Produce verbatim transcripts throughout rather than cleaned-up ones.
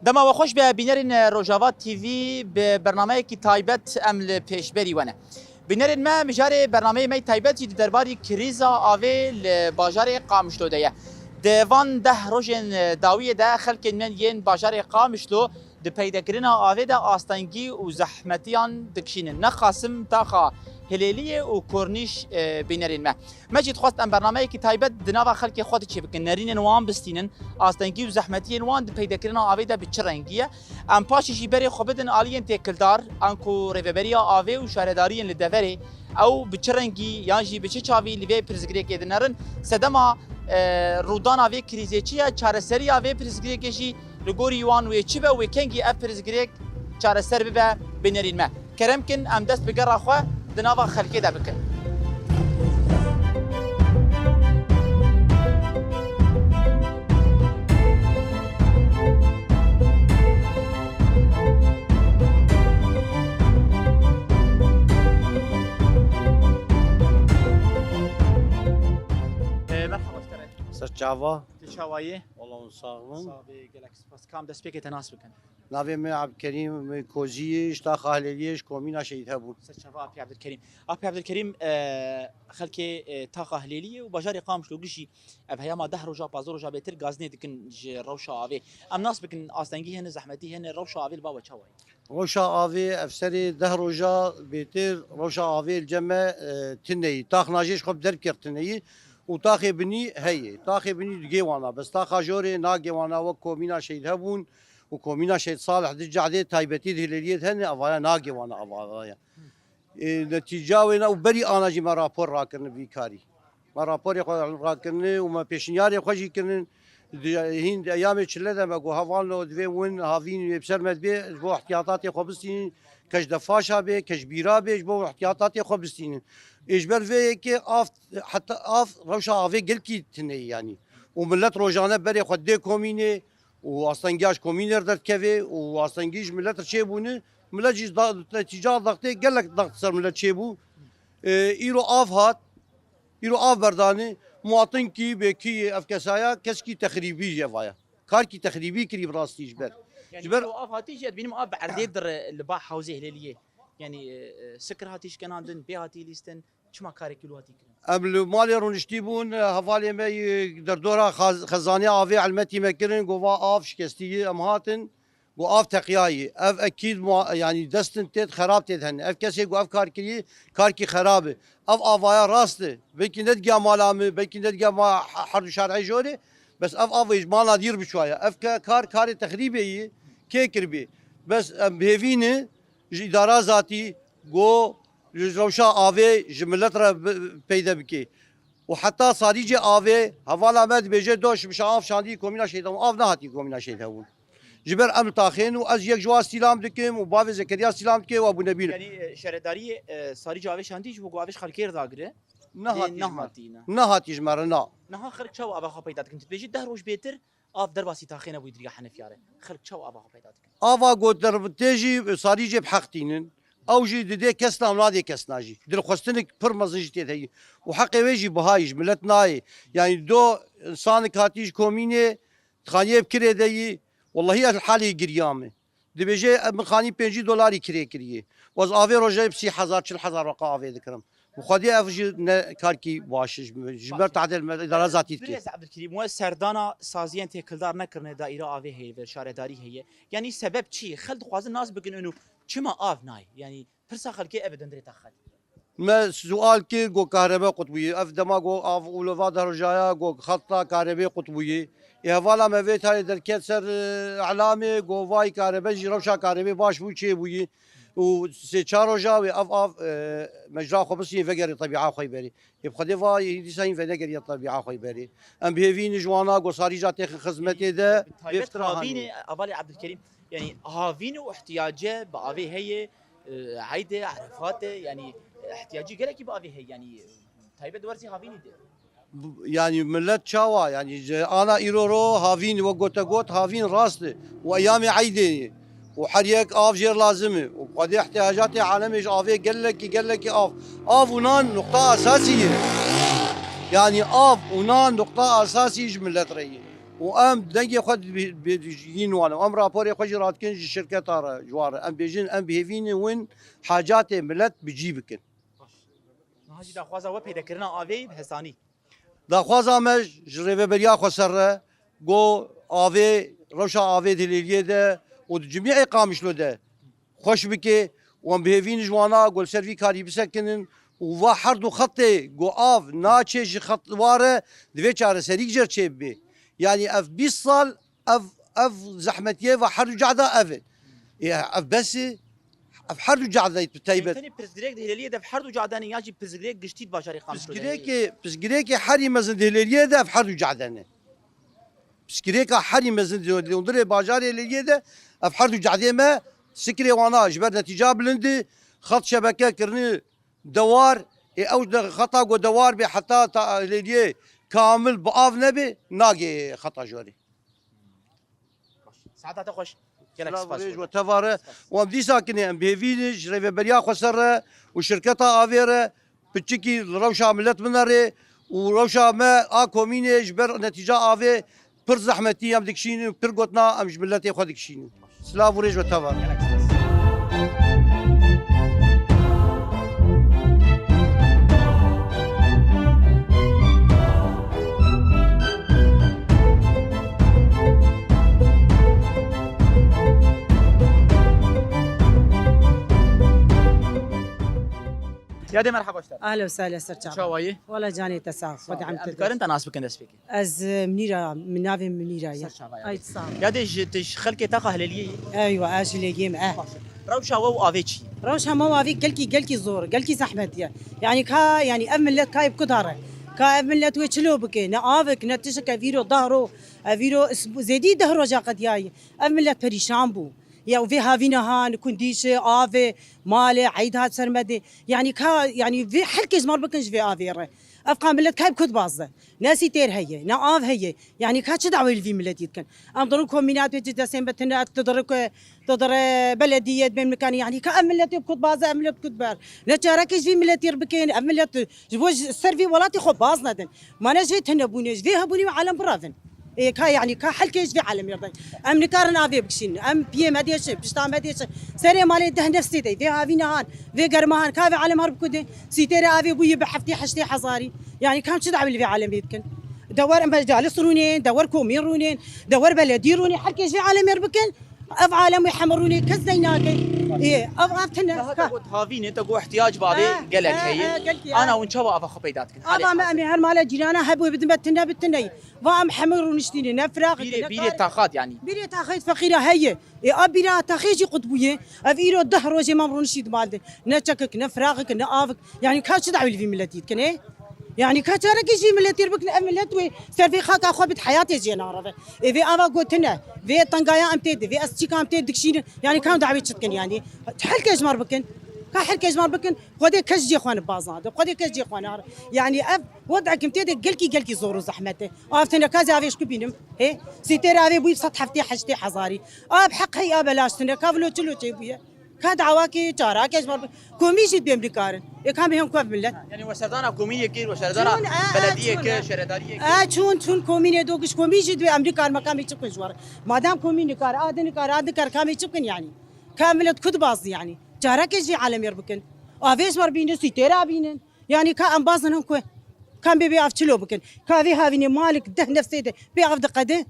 Dema we xweş be bînerên Rojava T V, bi bernameyekî taybet em li pêşberî we ne. Bînerên me, mijarê bernameyê me yî taybet jî di derbarî krîza avê li bajarê Qamişlo de ye. Di van deh rojên dawiyê de xelkên me yên bajarê Qamişlo di peydekirina avê de astengî û zehmetiyan dikişînin. Ne Qasim, taxa Hilêliyê û Kornîş, e, bînerên me. Me jî dixwest em bernameyekî taybet di nava xelkê xwe de çêbikin, nerînên wan bistînin, astengî û zehmetiyên wan di peydekirina avê de bi çi rengî ye. Em paşê jî berê xwe bidin aliyên têkildar, anku rêveberiya avê û şaredariyên li deverê, ew bi çi rengî yan jî bi çi çavî li vê pirsgirêkê dinerin. Sedema, e, rûdana vê krîzê çi ye? Çareseriya vê pirsgirêkê jî li gorî wan wê çi be, wê kengî ev pirsgirêk çareser bibe, bînerên me. Kerem kin, em dest bi gera xwe di nava xelkê de bikin. E, merhaba ji te re. Ser çava. Tu çawa yî? Wala hûn sax bin. Sax bî, gelek spas. Ka em destpêkê te nas bikin. Navê me Ebdulkerîm, me Kozî ye, ji taxa Hilêliyê, ji komîna Şehîd Hebûn. Ser çava Apê Ebdulkerîm. Apê Ebdulkerîm, e, xelkê, e, taxa Hilêliyê û bajarê Qamişlo gişî ev heyama deh roja, pazdeh roja bêtir gazinê dikin ji rewşa avê. Em nas bikin astengî hene, zehmetî hene, rewşa avê li ba we çawa ye? Rewşa avê ev serê deh roja bêtir rewşa avê li cem me, e, tune yî. Tax najê ji xwe bi derb kir tune yî û taxê binî heye. Taxê binî digê wana. Bes taxa jorê nagê wana wek komîna Şehîd Hebûn û komîna Şehîd Salih di cahdê taybetî di Hilêliyê de hene, avaya nagê wana avaya. Ê, netîca wê ne û berî ana jî me rapor rakirine vî karî. Me raporê xwe rakirine û me pêşniyarê xwe jî kirine. Di, hîn di eyamê çile de me got, hevalno divê win havîn wê bi ser me dibê, ji bo ihtiyatatê xwe bistînin, ke ji defaşa bê, ke ji bîra bê, ji bo ihtiyatatê xwe bistînin. Ê, ji ber vê yekê av, heta av, rewşa avê gelkî tune ye yanî. Û milet rojane berê xwe didê komînê, û astengiya ji komînê re derdikeve û astengî ji milet re çêbûne, milet jî da-, netîca daxtê gelek daxt ser milet çêbû. Ê, îro av hat, îro av berdane, muwatinkî bêkî ev kesaya, keskî texrîbî jê vaya. Karkî texrîbî kirî bi rastî ji ber. Yani Ji ber ew av hatî jî, ez dibînim av bi erdê dire li ba hewzê Hilêliyê. Yani, e, e, sikir hatî şikenandin, bê hatî lîstin. Çima karekî li hatî kirin? Em li malê rûniştî bûn, hevalê me yî derdora xaz-, xezanê avê elmetî me kirin, got, va av şikestî ye, em hatin, got, av teqiyayî. Ev ekîd mua-, yanî destin têt xerab têt hene. Ev kesê got, ev kar kiriye, karkî xerab e. Ev avaya rast e. Belkî nedigiya mala min, belkî nedigiya ma-, he-, herd û şerê jorê, bes ev avê ji mala dîr biçûya. Ev ke-, kar, karê texrîbê yî, kê kiribê. Bes em bi hêvî ne, ji îdara zatî, go ji rewşa avê ji milet re bi-, peyde bike. Û heta sarîcê avê, hevala me dibêje, do şimşa av şandî komîna Şehîd Hebûn. Av nehatî komîna Şehîd Hebûn. Ji ber em taxên û ez yek ji wan stîlam dikim û bavê Zekeriya stîlam dike û Ebû Nebîl. Yani, e, şaredariyê, e, sarîcê avê şandî ji bo ku avê ji xelkê re dagire. Nehatî ji me. Nehatî ne. Nehatî ji me re, na. Niha xelk çawa ava xwe peyda dikin? Tu dibêjî deh roj bêtir, av derbasî taxê nebûyî di riya Henefya re. Xelk çawa ava xwe peyda dikin? Ava got der tê jî sarî jê bi heq tînin. Ew jî didê kes na, nadê kes na jî. Dilxwestinik pir mezin jî tê de yî. Û heqê wê jî bihayî ji milet nayê. Yanî do insanek hatî ji komînê, dixaniyê bi kirê de yî. Wellahî ez li halê giriyame. Dibêje, "Min xanî pêncî dolarî kirê kiriye. Wez avê rojê bi sî hezar, çil hezar weqa avê dikirim." Bi xwedê ev jî ne karkî baş e ji, ji ber tadel me îdara zatî dike. Birêz Ebdulkerîm, we serdana saziyên têkildar nekirine, daîra avê heye, şaredarî heye. Yanî sebeb çi ye? Xelk dixwazin nas bikin û çima av nayê? Yanî pirsa xelkê ev e, dendrê te xelk. Me sual kir, got kahrebe qut bûye. Ev dema got av û li va derojaya, got xetta kahrebê qut bûye. Ê hevala me vê tarê derket ser, e, elamê, got vay kahrebe jî rewşa kahrebê baş bû çê bûye. Û sê çar roja wê ev av, e, mecra xwe bisînê vegerê tebîa xwe berê. Ê bi xwedê va hîn dîsa hîn venegeriya tebîa xwe berê. Em bi hêvî ne ji wana got sarîca têxin xizmetê de. Taybet vê fitira havînê, hanê. Hevalê Ebdulkerîm, yanî havîn û ihtiyace bi avê heye, e, eydê, erefate, yanî ihtiyacî gelekî bi avê heye, yanî taybet werzî havînî de. Yanî milet çawa, yanî ji ana îro ro havîn, wek gote got, havîn rast e. Û eyamê eydê ye. Û her yek av jêr lazim e. Û xwedê ihtiyacatê alemê ji avê gelekî, gelekî av. Av û nan nuqta esasî ye. Yanî av û nan nuqta esasî ji milet re ye. Û Û em dengê xwe bi, bi, yîn wan e. Em raporê xwe jî radikin ji şirketa re, ji wan re. Em bêjin, em bi hêvî ne win hacatê milet bi cî bikin. Niha jî daxwaza we pêdekirina avê yî bi hesanî. Daxwaza me ji rêveberiya xweser re, go avê, rewşa avê di Hilêliyê de û di cimiyê Qamişlo de xweş bike û em bi hêvî ne ji wana go li ser vî karî bisekinin û va her du xetê go av naçe ji xet wa re divê çareserî ji re çêbibe. Yanî ev bîst sal ev, ev zehmetiyê ve her du cehda ev in. Ê, ev bes e. Ev her du cehda bi taybet. Tenê pirsgirêk di Hilêliyê de ev her du cehda ne ya jî pirsgirêk giştî di bajarê Qamişlo de heye? Pirsgirêkê, pirsgirêkê herî mezin di Hilêliyê de ev her du cehda ne. Pirsgirêka herî mezin di hundirê bajarê Hilêliyê de ev her du cehdê me sikrê wana ji ber netîca bilind e, xet şebeke kirinî dewar, ê ew de xeta ku dewar bê heta ta Hilêliyê kamil bi av nebe, nagê xeta jorê. Saeta te xweş. Gelek Silav û spas rêj we. We tevare. Spas. Û em dîsa kinê em bi hêvî ne ji rêveberiya xweser re û şirketa avê re piçikî li rewşa milet binere û rewşa me a komînê ji ber netîca avê pir zehmetî em dikişînin û pir gotina em ji miletê xwe dikişînin. Silav û rêj we tevare. Ya dê merhaba ji te. Ehlen we sehlen ser çava. Çawa yî? Wela canê te sax, Xwedê em te dikarin te nas bikin destpêkê? Ez, e, Munîra, min navê Munîra ye. Ser çava ya. Ay, sağ ol. Ya dê ji, tu ji xelkê taxa Hilêliyê yî? Eywa, ez ji Hilêliyê me, eh. Baş e. Rewşa we û avê çi ye? Rewşa me û avê gelkî, gelkî zor, gelkî zehmet ye. Yanî ka, yanî ev millet kayê bi ku dare? Ka ev millet wê çilo bike? Ne avik, ne tişik, ev îro dahro, ev îro is-, zêdî deh roja qediyayî. Ev millet perîşan bû. Ya vê havîna han, kundîşê, avê, malê, eyd hat ser me dê. Yanî ka, yanî vê her kes mar bikin ji vê avê re. Ev qa millet kayb kut bazde. Ne sîtêr heye, ne av heye. Yanî ka çi dawê li vî miletî dikin? Em dirin komînat wê ci desên be tine, tu diri ku, tu diri belediyê bêm nikanî. Yanî ka ev milletê kut bazde, ev millet kut ber. Ne çarekê ji vî miletî re bikin, ev millet ji bo ji ser vî welatî xwe baz nedin. Ma ne ji vê tinebûnê, ji vê hebûnê wê alem biravin. Ê, ka, yanî, ka helkê ji vê alemê re. Em nikarin avê bikişînin. Em piyê me dêşin, pişta me dêşin. Serê malê deh nefsê de, vê havîna han, vê germa han, ka vê alem har bikudin. Sîtêrê avê bûyî bi heftê heştê hezarî. Yanî, kam çi dawî li vê alemê dikin? De wer mecalis rûnên, de wer komîn rûnên, de wer beledî rûnên, helkê ji vê alemê re bikin. Ev alem wê hemû rûnê kes dey nake. Ê, ev, ev tine. Daha te got havînê, te got ihtiyac bi avê gelek heye. Ana hûn çawa ava xwe peyda dikin? Ava me, em ê her mala cîrana hebû bidin be tine bi tine. Va em hemû rûniştîne, ne firaqek, bîrê, ne bîrê taxat yanî. Bîrê taxet feqîra heye. Ê, a bîra taxê jî qut bûye. Ev îro deh rojê mam rûniştî di mal de. Ne çekek, ne firaqek, ne avik. Yanî ka çi dawî li vî miletî dikin, ê? Yanî ka çarekê jî miletî bikin, ev milet wê ser vê xaka xwe bit heyatê jê nareve. Ê vê ava gotine, vê tengaya em tê de, vê estçîka em tê dikişînin. Yanî ka em dawî çi dikin yanî? Helkê ji mar bikin. Ka helkê ji mar bikin, Xwedê kes jê xwe nibazade. Xwedê kes jê xwe nare. Yanî ev wedek em tê de gelkî, gelkî zor û zehmet e. Av tine ka zê avê ji ku bînim. Hê? Sîtêr avê bûyî sed heftê heştê hezarî. Av heq hey a belaş tine. Ka vilo çilo çê bûye. Ka dawakê çarakê ji bar bi-, komî jî dibêm nikarin. Ê ka em hên ku ev millet. Yanî we serdana komînê kir, we serdana belediyê kir, şaredariyê kir. E, çûn, çûn komînê do giş komî jî dibê em nikarin me kamê çi bikin ji war. Madem komî nikar, a di nikar, a di kar kamê çi bikin yanî. Ka ev millet ku dibazdi yanî. Çarekê jî alemêr bikin. Avê ji bar bînin, sîtêra bînin. Yanî ka em bazin hin ku. Ka em bê bê av çilo bikin. Ka vê havînê malik deh nefsê de bê av diqede.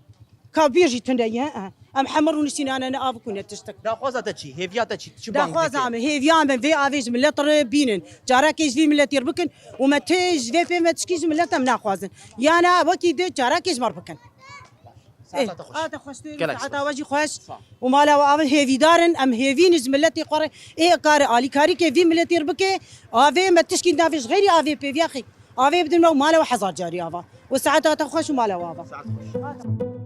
Ka bîr jî tune ye, eh. Em hemû rûniştînane ne av ku ne tiştek. Daxwaza te çi? Hêviya te çi? Çi bang dike? Daxwaza me, hêviya me vê avê ji millet re bînin. Carekê ji vî miletî re bikin û me tê ji vê pê me tişkî ji millet em naxwazin. Yana wekî dê carekê ji me re bikin. Saeta te xweş. Saeta xweş. Gelek spas. Saeta we jî xweş. Sağ ol. Û mala we avin hêvîdar in, em hêvî ne ji miletê xwe re ê kare alîkarîkê vî miletê re bike. Avê me tişkî navê ji xeyrî avê pêviya xî. Avê bidin me û mala we hezar carî ava. Û saeta te xweş û mala we ava. Saet xweş.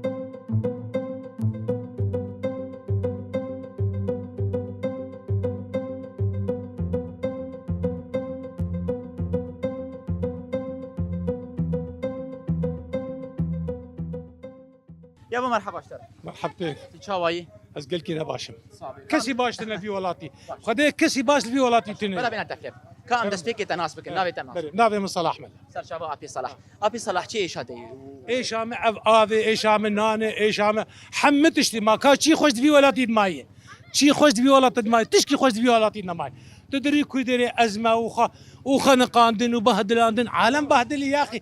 Ya bo merheba ji te re. Merhebtê. Tu çawa yî? Ez gelkî ne baş im. Sax bî. Kesî baş tine vî welatî. Baş. Xwedê kesî baş li vî welatî tune. Bera bêne teflê. Ka em destpêkê te nas bikin, navê te nas. Belê, navê min Salah Mele. Serçava Apê Salah. Apê Salah çi êşa te ye? Êşa me ev avê, êşa me nanê, êşa me hemî tiştî ma. Ka çî xweş di vî welatî de maye. Çî xweş di vî welatî de maye. Tişkî xweş di vî welatî de nemaye. Tu dirî ku derê ezme û xwe, û xeniqandin û behdilandin. Alem behdilî yaxî.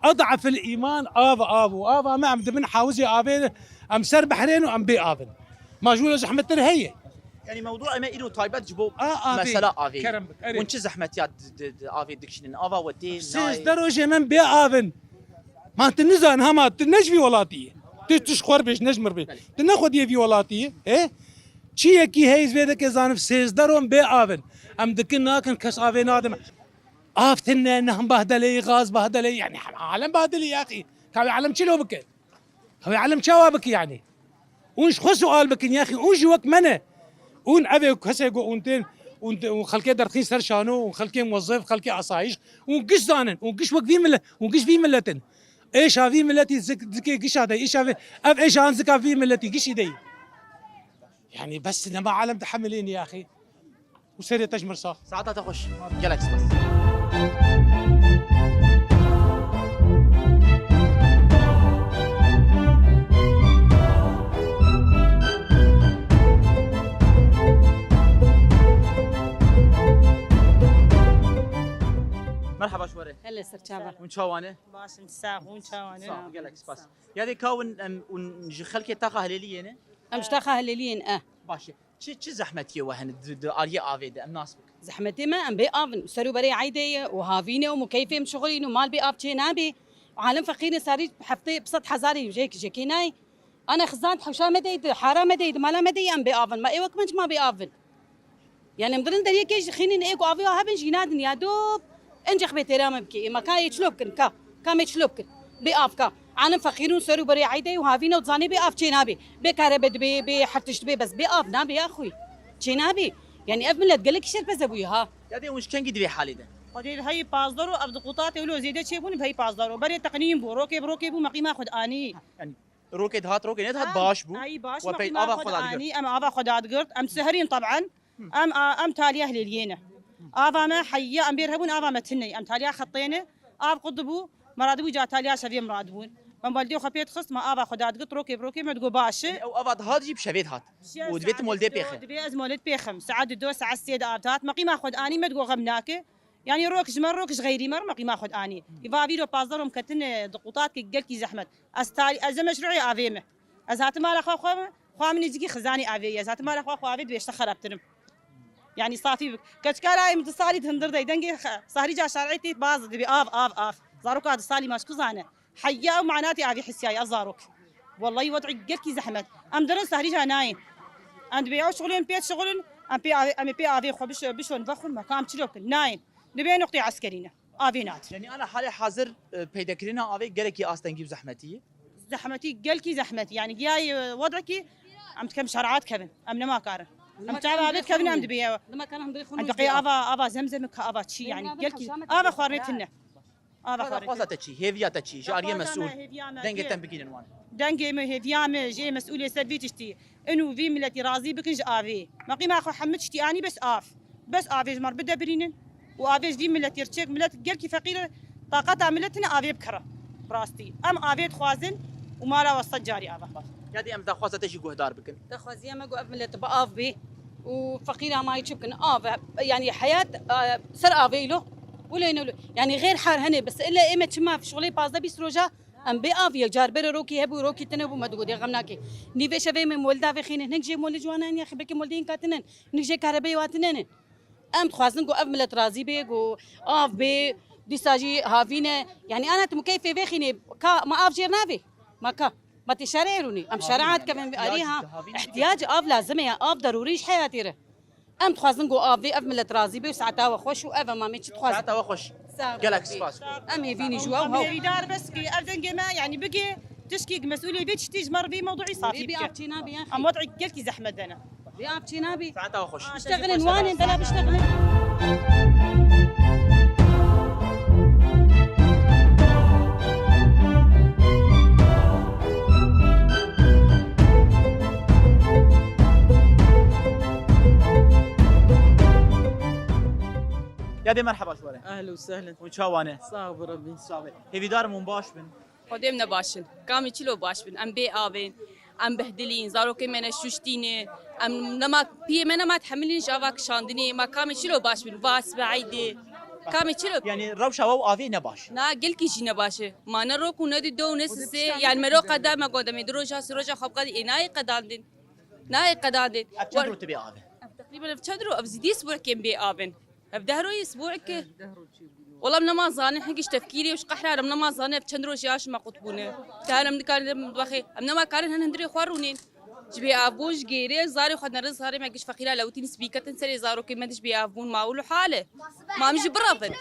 Ed'efil îman av, av û ava me em dibin hawizê avê de. Em ser behrê ne û em bê av in. Ma ji wilo zehmettir heye. Yanî mewdûa me îro taybet ji bo A, avê. Mesela avê. Kerem bik, erê. Hûn çi zehmetiya di, di, di avê dikişînin? Ava we tê, nayê? Sêzdeh rojê min bê av in. Ma tu nizan hema tu ne ji vî welatî yî. Tu, tu ji xwe re bêj, ne ji min re bêj. Belê. Tu ne xwediyê vî welatî yî. He? Çi yekî heyz vê dike zanim sêzdeh ron bê av in. Em dikin nakin kes avê nadin. Av tine, ne him bahdeleyî, gaz bahdeleyî. Yanî alem bahdelî yaxî. Ka wê alem çi lo bike? Ew ê elm çawa bike yanî? Hûn ji xwe sual bikin, yaxî hûn jî wek me ne. Hûn ev ê kesê ku hûn tên, hûn te-, hûn xelkê derxîn ser şano, hûn xelkê muwezef, xelkê asayiş, hûn giş zanin, hûn giş wek vî mile-, hûn giş vî milet in. Êşa vî miletî zik-, zikê gişa de, êşa vê, ev êşa an zika vî miletî gişî de yî. Yanî bes nema alem dihemilîn yaxî. Û serê te ji mir sax. Saeta te xweş. Gelek spas. Merhaba ji we re. Hele ser çava. Hûn çawa ne? Baş in, sax, hûn çawa ne? Sax, gelek spas. Yadê ka hûn, em, hûn ji xelkê taxa Hilêliyê ne? Em ji taxa Hilêliyê ne, e. Baş e. Çi, çi zehmetiyê we hene di, di aliyê avê de? Em nas bikin. Zehmetê me, em bê av in. Ser û berê eydê ye û havîn e û mukeyfê em şixulîn û mal bê av çê nabê. Û alem feqîr e, sarî heftê bi sed hezarê jê, jê kê nayê. Ana xizan hewşa me deyî, di hara me deyî, di mala me deyî, em bê av in. Ma ê wek me çima bê av in? Yani em dirin deriyekê jî xînin ê ku avê wa hebin jî nadin ya dop. Encex bê têra me bikê. Ê me ka ê çilo bikin, ka. Ka me çilo bikin. Bê av ka. Anim feqîrûn ser û berê eydê û havîne û zanê bê av çê nabê. Bê karebe dibê, bê her tişt dibê, bes bê av nabê ya xwî. Çê nabê. Yani ev millet gelekî şerpeze bûye ha. Ya dê hûn ji kengî di vê halê de? Xwedê di heyî pazdeh ro ev di qutatê wilo zêde çêbûn bi heyî pazdeh ro. Berê teqnîn bû, rokê bi rokê bû, meqîma xwe di anî. Yani rokê dihat, rokê nedihat baş bû. Ay, baş, we pey meqîma ava xwe xwe da digirt. Anî, em ava xwe da digirt. Em siherîn teb'en. Em a, em taliya Hilêliyê ne. Ava me heyya, em bêr hebûn, ava me tune ye. Em taliya xetê ne. Av qut dibû, me radibû ca taliya şevê em radibûn. Me waldê xwe pê dixist, me ava xwe da digirt, rokê bi rokê me digot baş e. Ew ava dihat jî bi şevê dihat. Û divê tu moldê pêxe. Divê ez moldê pêxim. Saet du, saet sê de av dihat. Me qîma xwe di anî, me digot xem nake. Yani rok ji me, rok ji xeyrî me, me qîma xwe di anî. Îva vîro pazdeh rom ketine di qutat ki gelkî zehmet. Ez tarî, ez e meşruê avê me. Ez hatim mala xwe xwe, xwe min nêzîkî xizanê avê ye. Ez hatim mala xwe xwe avê dibêşte xerabtirim. Yani safî bik. Keçika layê min di salî di hindir dey. Dengê xe-, sahrîca şarê tê baz dibê av, av, av. Zaroka di salî maşku zane. Heya û manatê avê hisiyaye ez zarok. Wallahî wed'î gelkî zehmet. Em dirin sahrîca nayên. Em dibê ew şixulên pê şixulin, em pê avê, em ê pê avê xwe biş-, bişon vexwin, me ka em çilo bikin. Nayên. Dibê noqtê eskerî ne. Avê nadin. Yani ana halê hazir, e, peydekirina avê gelekî astengî û zehmetî ye. Zehmetî, gelkî zehmetî. Yani giyayê, e, wed'ekî em dikem şer'at kevin. Em nema karin. Em çava avê dikevin em dibê. Em diqê ava, ava zemzem ka ava çi yani. Gelkî ava xwarinê tune. Ava xwarinê tune. Xwasa te çi? Hêviya te çi? Ji aliyê mesûl. Dengê te bigînin wan. Dengê me, hêviya me, jê mesûlê ser vî tiştî. Inu vî miletî razî bikin ji avê. Me qîma xwe hemû tiştî anî bes av. Bes avê ji me re bide birînin û avê ji vî miletî re çêk, milet gelkî feqîr e, taqeta milet tine avê bikire. Bi rastî. Em avê dixwazin û mala we sed carî ava. Ya dê em daxwaza te jî guhdar bikin. Daxwaziya me ku ev milet bi av bê û feqîra mayî çi bikin? Av, e, yanî heyat, e, ser avê îlo. Wilo êno lo. Yanî xêr her hene, bes ille ê me çima şixulê pazdeh bîst roja Em bê av yek car berê rokî hebû, rokî tune bû, me digot, ya xem nake. Nîvê şevê me molda vexînin, hinek jê molê ji wan nayên, ya xî belkî moldeyên ka tune ne, hinek jê karebeyê wa tune ne. Em dixwazin ku ev milet razî bê, ku av bê, dîsa jî havîn e. Yanî ana tu mukeyfê vexînê, ka ma av jêr navê? Ma ka? Ma tê şerê rûnî? Em şerê hat kevin vê alî ha. Îhtiyac av lazim e ya, av derûrî ji heyatê re. Em dixwazin ku avê ev milet razî bê û saeta we xweş û ev e ma me çi dixwazin. Saeta we xweş. Sağ ol. Gelek spas. Em hêvî ne ji we û hew. Hêvîdar bes ki ev dengê me, yanî bigê tişkî mesûlê vê tiştî ji me re vê mewduî safî bike. Bê av çê nabê ya xî. Em wed'î gelkî zehmet de ne. Bê av çê nabê. Saeta we xweş. Biştexilin wanên bela biştexilin. Ya Merhaba ji we re. Ehlen û sehlen. Hûn çawa ne? Sağ ol Rabbi. Sağ ol. Hêvîdar im hûn baş bin. Xwedê em ne baş in. Kamê çilo baş bin? Em bê avên. Em behdilîn. Zarokên me ne şuştî ne. Em nema, piyê me nema tehemilîn ji ava kişandinê. Ma kamê çilo baş bin? Va sibe eydê. Kamê çilo? Yani rewşa we û avê ne baş e? Na, gelkî jî ne baş e. Ma ne rok û ne dido û ne sisê. Yani me ro qeda me got demê di roja sê roja xwe bi qedî ê nayê qedandin. Nayê qedandin. Ev çend roj dibe av e? Ev teqrîben ev çend roj? Ev zîdî sibûrkên bê av in. Ev deh rojî sibûrk e. Wala em nema zanin, hingî ji tefkîrê û ji qehra em nema zanin ev çend rojî ya ji me qut bûne. Te her em dikarin em wexê, em nema karin hin hundirê xwe rûnên. Ji bê avbûn, ji gêrê, zarê xwe nerin, zarê me giş feqîra lewitîn spî ketin serê zarokê me diş bê avbûn, ma wilo hal e. Ma em jî birevin.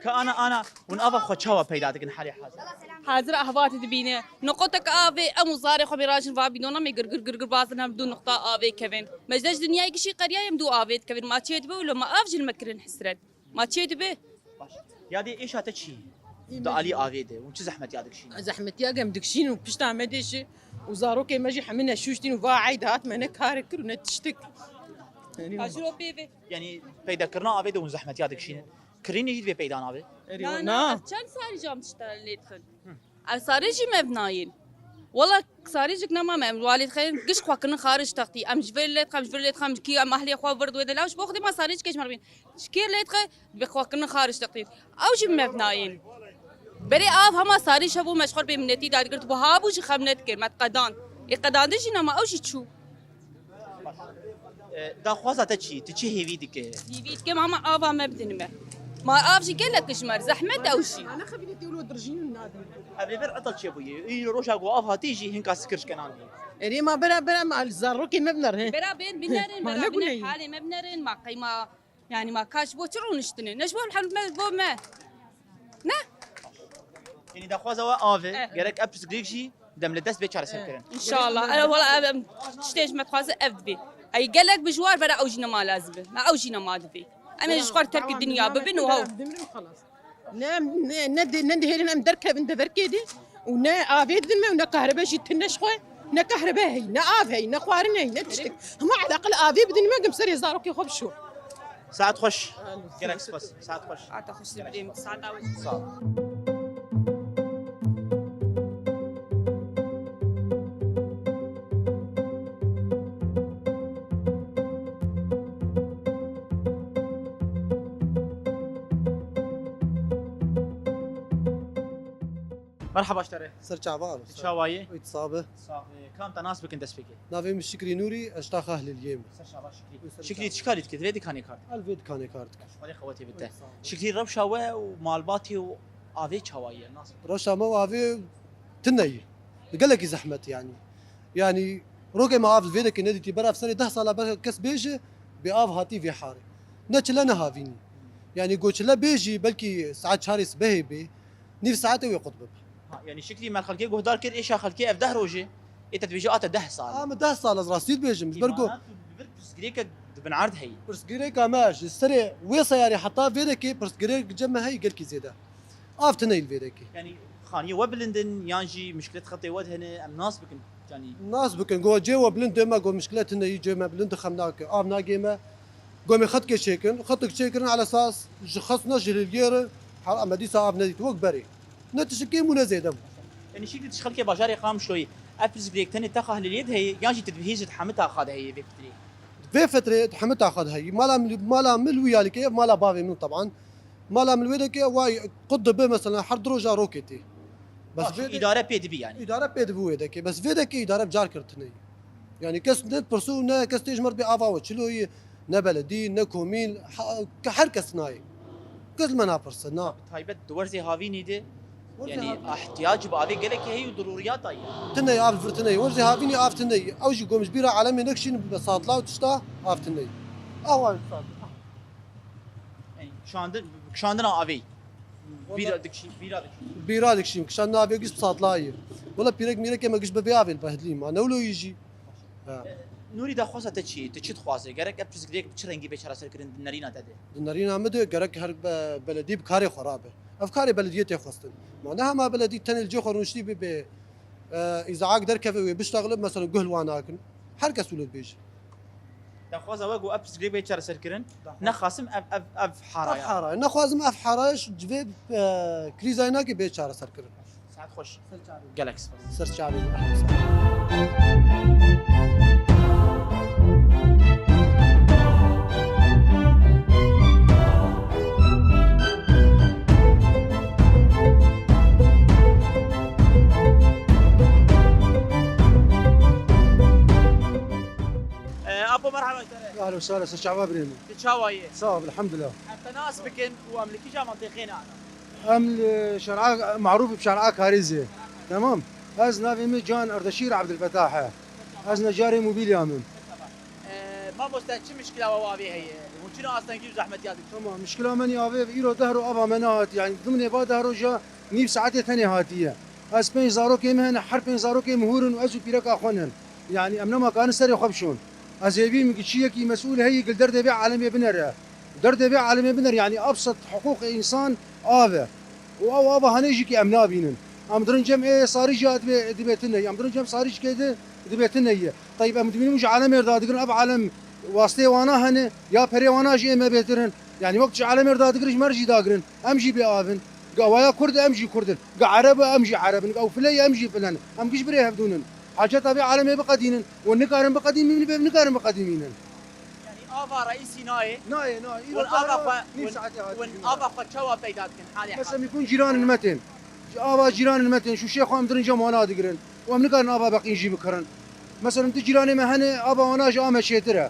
Ka ana, ana, hûn ava xwe çawa peyda dikin halê hazir? Hazir ahvatê dibîne. Noqotek avê, em û zarê xwe bê rajin va bîdona me gir gir gir gir bazin em du noqta avê kevin. Me ji dinyayê gişî qeriyayê em du avê dikevin. Ma çê dibe wilo ma av jin me kirin hisret. Ma çê dibe? Baş. Ya dê êşa te çi? Di alî avê de. Hûn çi zehmet ya dikişînin? Zehmetiya em dikişîn û pişta me dê şi û zarokê me jî hemî neşûştîn û va eyd hat me ne kar kir û ne tiştik. Ka ji ro pê ve. Yani peydakirina avê de hûn zehmetiya dikişînin. Kirînê jî divê peyda nabe? Erê, na, na, na. Ev çend sarî cam tişta lê dixin? Ev sarê jî mevnayên. Wala sarê jik nema me, em walê dixin, giş xwe kirin xarij textî. Em ji vir lê dixin, em ji vir lê dixin, em ji kî em ahlê xwe vir wê de law, ji bo xwedê ma sarê jikê ji me re bîn. Ji kê lê dixe, bi xwe kirin xarij textî. Ew jî mevnayên. Berê av hema sarê şev û me ji xwe bê minnetî dadigirt, buha bû jî xem nedikir, me diqedan. Ê qedandin jî nema ew jî çû. E, daxwaza te çi? Tu çi hêvî dike? Hêvî dikim ama ava me bidin me. Ma av jî gelek ji me re zehmet ew jî. Ana xebînê tê wilo dirjîn û nadin. Ev ê ver etal çêbûyê. Îro roja ku av hatî jî hinka sikir ji kenan bî. Erê ma bera bera ma zarokê me binerin. Bera bên binerin, ma bera ne biner, guneyî? Halê me binerin, ma qeyma, yani ma kaç bo çi rûniştine? Ne ji bo hem me bo me. Ne? Yanî daxwaza we av e. Eh. Gerek ev pirsgirêk jî dem li dest bê çareserkirin. Eh, înşallah. Eh, wala ev em tiştê ji me dixwaze ev divê. Ey gelek bi ji war vera ew jî nema lazim e. Me ew jî nema divê. Em ê ji xwe terkî dinya bibin û hew. Ne, ne, ne di-, ne dihêlin em derkevin deverkê de û ne avê didin me û ne kahrebe jî tune ji xwe. Ne kahrebe heyî, ne av heyî, ne xwarin heyî, ne tiştik. Hema eleqil avê bidin me, gim serê zarokê xwe bişo. Saet xweş. Gelek spas. Saet xweş. Ata xweş dibêm, saeta we. Sağ ol. Merhaba ji te re. Ser çava alo. Tu çawa yî? Wî sabe. Sabe. Kam te nas bikin destpêkê? Navê min Şikrî Nûrî, ez ji taxa Hilêliyê me. Ser çava Şikrî. Wî ser Şikrî çava. Çi karî dikî? Divê dikanê kar dikî? El vê dikanê kar dikim. Xwedê qewetê bide. Wî sağ ol. Şikrî rewşa we û malbatê û avê çawa ye? Nas bikin. Rewşa me û avê tune ye. Gelekî zehmet yanî. Yanî rokê me av li vê dekê nedîtî, berav serê deh sala ber kes bêje bê av hatî vê harê. Ne çile ne havînî. Yanî go çile bê jî belkî saet çarê sibehê bê, nîv saetê wê qut bibe. Ha, yanî Şikrî me xelkê guhdar kir, êşa xelkê ev deh roj e. Ê te dibêje a te deh sal. A min deh sal ez rastî dibêjim. Ji ber ku Îmana tu li vir pirsgirêke di bin erd heyî. Pirsgirêka me ji serê wê seyarê heta vê dekê pirsgirêk cem me heyî gelkî zêde. Av tune yî li vê dekê. Yanî xaniyê we bilind in yan jî mişkilet xetê we de hene, em nas bikin. Yanî nas bikin, go cê we bilind e, me go mişkilet tune yî, cê me bilind e, xem nake, av nagê me. Go me xetkê çêkin, xetik çêkirin ala esas ji xesna ji hilgêr e, ha, me dîsa av nedît wek berê. Ne tişt kêm û ne zêde bû. Yanî şî tu xelkê bajarê Qamişloyê, ev pirsgirêk tenê te xwe hilêliyê de heye, yan jî tu dibihî ji hemî taxa de heye vê fitrê? Vê fitrê hemî taxa de heye. Mala min, mala min wî yalikê, mala bavê min teban. Mala min wê dekê, way qut dibe mesela her du roja rokê tê. Bes vê de îdare pê dibî yanî. Îdare pê dibû wê dekê. Bes vê dekê îdare car kir tune. Yanî kes ne pirso û ne kes tê ji me re bê ava we çilo ye, ne beledî, ne komîn, ha, ke her kes nayê. Kes li me napirse, na. Taybet di werzê havînî de, yanî ihtiyac bi avê gelekî heye û dirûriyata ye. Tune ye, av vir tune ye. Werzê havînî av tune ye. Ew jî gom ji bîra alemê nekişîn bi satla û tişta av tune ye. Awa sat. Yanî kişandin, kişandina avê. Bîra dikişî, bîra dikişî. Bîra dikişîm, kişandina avê giş bi satla ye. Wela pîrek mîrekê me giş bi vê avê li behdilî ma. Ne wilo yî jî. Ha. Nûrî, daxwaza te çi ye? Tu çi dixwazî? Gerek ev pirsgirêk bi çi rengî bê çareserkirin di nerîna te de? Di nerîna min de gerek her be-, beledî bi karê xwe rabe. Ev karê belediyê tê xwestin. Ma ne hema beledî tenê li cê xwe rûniştî bê, bê, e, îzaak derkeve wê biştexile, mesela guh li wan nakin. Her kes wilo dibêje. Daxwaza we ku ev pirsgirêk bê çareserkirin, nexasim ev, ev, ev Ev haraya. Hara ye. Nexwazim ev haraya ji vê, e, krîzayê nake bê çareserkirin. Saet xweş. Gelek spas. Ser çavê. E, Apo, merhaba ji te re. Ehlen we sehlen, ser çava birê min. Tu çawa yî? Sağ ol, elhamdülillah. Em te nas bikin û em li kîja mantîqê ne ana? Em li şer'a, marûf bi şer'a Karîzê. Tamam. Ez navê min Can Erdeşîr Ebdilfetah e. Ez necarê mobîlya min. E, mamoste, çi mişkila we avê heye? Hûn çi astengî û zehmetiya dikin? Tamam, mişkila me nî avê, îro deh ro ava me nehatî. Yanî dimnê va deh roja nîv saetê tenê hatiye. Ez pênc zarokê min hene, her pênc zarokê min hûr in û ez û pîreka xwe nin. Yanî em nema karin serê xwe bişon. Ez hêvî min ki çi yekî mesûl heyî gil derdê vê alemê binere. Derdê vê alemê binere, yanî absat hiqûqê însan av e. Û ew ava hanê jî ki em nabînin. Em dirin cem ê sarî jî dibê, dibê tune ye. Em dirin cem sarî jî kê di, dibê tune ye. Teyb em dibînin ji alemê re dadigirin, ev alem wastê wana hene, ya perê wana jî ê me bêtir in. Yanî wek ji alemê re dadigirin ji me re jî dagirin. Em jî bê av in. Ga waya Kurd e, em jî Kurd in. Ga Ereb e, em jî Ereb in. Ga ew file ye, em jî file ne. Em giş birê hevdûn in. Haceta vê alemê biqedînin. Û nikarin biqedînin, bê nikarin biqedînînin. Yanî ava reîsî nayê? Nayê, nayê. Îro Hûn ava xwe, nîv hûn, saetê hatî hûn jî ava xwe çawa peyda dikin halê hal? Mesela min kun cîranên me tên. Ava cîranên me tên. Şûşê xwe em dirin cem wana digirin. Û em nikarin ava beqîn jî bikirin. Mesela tu cîranê me hene, ava wana ji a me çêtir e.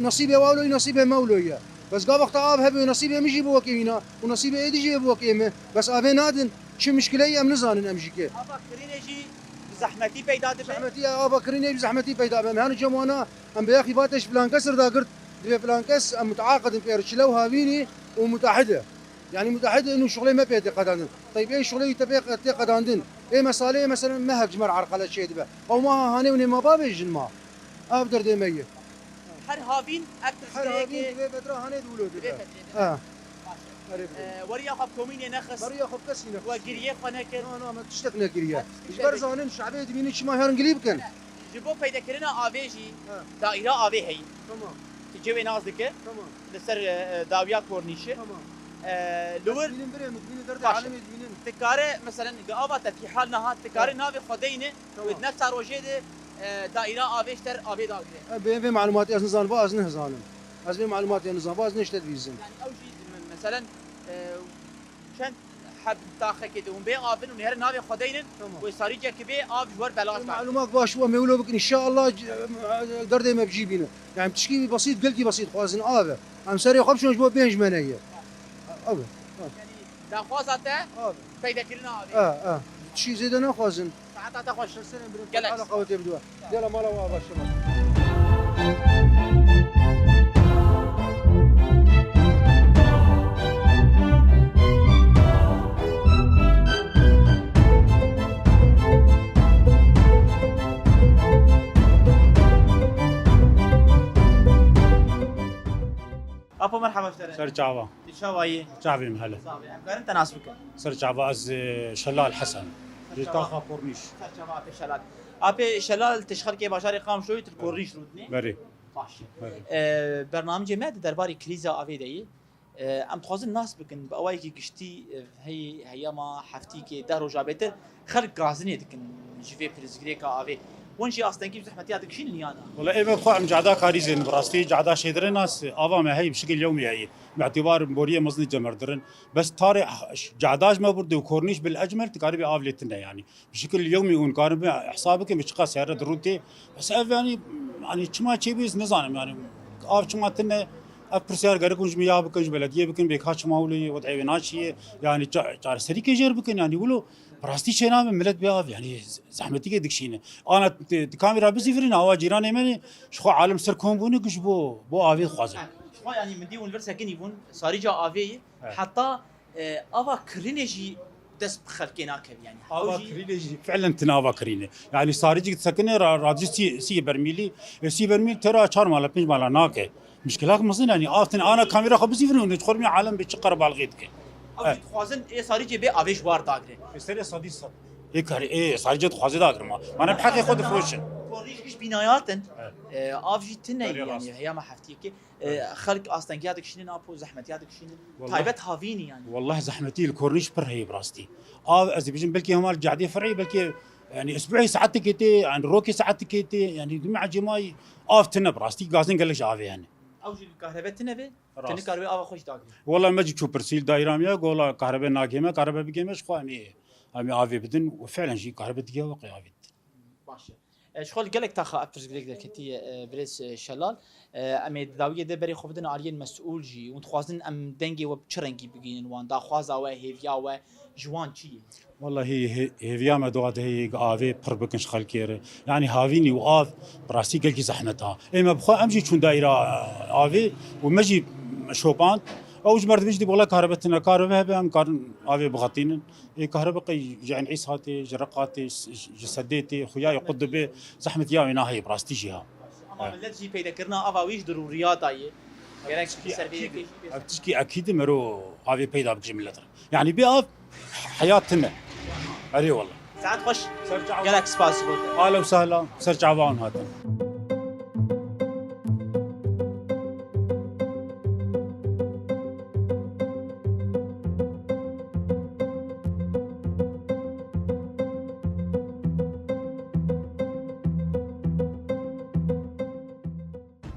Nesîbê wawlo yî, nesîbê mewlo ye. Bes gava wexta av hebe, nesîbê min jî bi wekî wîna û nesîbê êdî jî bi wekî min. Bes avê nadin. Çi mişkileyî em nizanin em jî kê. Ava kirînê jî bi zehmetî peyda dibe. Zehmetî, ava kirînê bi zehmetî peyda be. Em hene cem wana, em bi yexî vate ji filan kes re dagirt, divê filan kes em mutaqidin pê re çi lew havînî û mutahid e. Yanî mutahid e, û şixulê me pê tê qedandin. Teyb ê şixulê wî te pê tê qedandin. Ê mesaleyê, meselen, mehek ji me re erqele çêdibe. Ew maha hanê û nêma bavê jin ma. Ev derdê me ye. Her havîn ev Her havîn pirsgirêkê divê vedra hanê di wilo dibe. Divê vedrê dibe. Ha. Baş e. Erê, bidin. E, weriya xwe bi komînê nexist. Weriya xwe bi kesî nexist. We giriyê xwe nekir. Na, na, me tiştek nekiriye. Her tiştek Ji ber nekir. Zanin şebê dibînin çima herin gilî bikin. Ji bo peydekirina avê jî Ha. daîra avê heyî. Tamam. Tu cewê nas dike. Tamam. Li ser, e, e, dawiya kornîşê. Tamam. E, li Ez wir dibînim birê min, dibînim derdê Baş e. alemê dibînim. Dikare, meselen, gi ava te fîhal nehat, dikare Ha. navê xwe deyne, Tamam. Wê di nefsa rojê de, e, daîra avê ji te re avê dagire. E, vê, vê malumatê ez nizanim, va ez nizanim. Ez vê malumatê nizanim, va ez nê ji te dibîzim. Yanî ew jî, me-, meselen, e, çend heb taxekê de hûn bê avin û nêhere navê xwe deynin, Tamam. wê sarîcekî bê av ji wer belaş Vê dagire. Malumat baş, em ê wilo bikin, înşallah, c-, e, derdê me bi cî bîne. Yanî tişkî besît, gelkî besît xwazin av e. Em serê xwe bişon ji bo pênc mene ye. Ew e. Ha. Yanî daxwaza te Av e. peydekirina avê. E, e. Tişkî zêde naxwazin. Saeta te xweş. Gelek. Ala qawetê biduwa. Gel mala wa başla. Apo, merhaba ji te re. Ser çava. Tu çawa yî? Çavê min hele. Sağ ol. Em karin te nas bikin? Ser çava ez, e, Şelal Hesen. Ser Ji çava. Taxa Kornîş. Ser çava Apê Şelal. Apê Şelal, tu ji xelkê bajarê Qamişloyê, tu li Kornîş rûdinê? Berê. Baş. Berê. E, bernamecê me di derbarê krîza avê de yî. E, em dixwazin nas bikin bi awayekî giştî, e, hey-, heyama heftîkê, deh roja bêtir. Xelk gazinê dikin ji vê pirsgirêka avê. Hûn jî astengî bi zehmetiya dikişînin yan na? Wela ê me bi xwe em cehda karîzê ne, bi rastî cehda şêdirê nas, ava me heyî bi şikil yewmî heyî. Bi îtîbar boriyê mezin dice merdirin. Bes tarê cehda ji me bûr de û kornîş bil ecmel dikarî bê av lê tune yanî. Bi şikil yewmî hûn karin bê hesab bikin bi çiqas here dirûn tê. Bes ev yanî, yanî çima çêbû ez nizanim yanî. Av çima tune, ev pirsiyar gerek hûn ji min ya bikin, ji belediyê bikin, bê ka çima wilo ye, wed'ê wê na çi ye. Yanî ça-, çareserîkê jêr bikin yanî wilo. Bi rastî çênabe milet bê av, yanî zehmetîkê dikişîne. Ana di, di kamîra bizîvirîne, awa cîranê me ne, ji xwe alem ser kom bûne, giş bo, bo avê dixwazin. Ji xwe yanî min dî hûn vir sekinî bûn, sarîca avê ye, Evet. heta, e, ava kirînê jî dest bi xelkê nakevî yanî. Ava Ew jî kirînê jî, fi'len tine ava kirînê. Yanî sarîcik disekine ra-, radijî sî, sî bermîlî, e, sî bermîl tera çar mala, pênc mala nake. Mişkilak mezin yanî, av tine ana kamera xwe bizîvirin û xwe alem bi çi qerebalixê dike. Ew jî dixwazin ê sarîcê bê avê ji war dagire. Ê serê sedî sed. Ê karî, ê sarîcê dixwazê dagirma. Mana bi heqê xwe difroşin. Kornîş giş bînayatin. Evet. E, av jî tine Berê yanî rast. Heyama heftiyekê. E, Berê. Xelk astengiya dikişînin, apo zehmetiya dikişînin. Wallah. Taybet havînî yanî. Wallah zehmetî li Kornîş pir heye bi rastî. Av ez ê bijim belkî hema li cadê ferî, belkî yanî isbuhê saetekê tê, yanî rokê saetekê tê, yanî dime ecêmayî av tine bi rastî, gazên gelek ji avê hene. Ew jî kahrebe tine vê? Rast. Tine kahrebe ava xwe jî dagirî. Wala me jî çû pirsî li daîra me, gola kahrebe nagê me, kahrebe bigê me ji xwe em ê, em ê avê bidin û fiilen jî kahrebe digiya we qey avê didin. Baş e. E, ji xwe li gelek taxa ev pirsgirêk derketiye, e, birêz, e, Şelal. E, em ê di dawiyê de berê xwe bidin aliyên mesûl jî. Hûn dixwazin em dengê we bi çi rengî bigihînin wan? Daxwaza we, hêviya we ji wan çi ye? Wallahî hê-, hêviya me dua de heye ku avê pir bikin ji xelkê re. Yanî havînî û av bi rastî gelkî zehmet ha. Ê me bi xwe em jî çûn daîra avê û me jî şopand. Ew ji merdimê jî dî wela kahrebe tine, kahrebe hebe em karin avê bixetînin. Ê kahrebe qey ji Enîs hatê, ji Req hatê, ji, ji Sedê tê, xuya yê qut dibe, zehmetiya wê naheyê bi rastî jî ha. Ama Evet. Millet jî peydekirina ava wî ji dirûriya dayê. Gerek Tişkî ser vê ekîd, yekê jî bê ev tişkî ekîd e, mero avê peyda bike ji millet re. Yanî bê av heyat tune. Erê wala. Saet xweş. Ser çava. Gelek spas ji bo te. Ahla û sahla. Ser çava hûn hatin.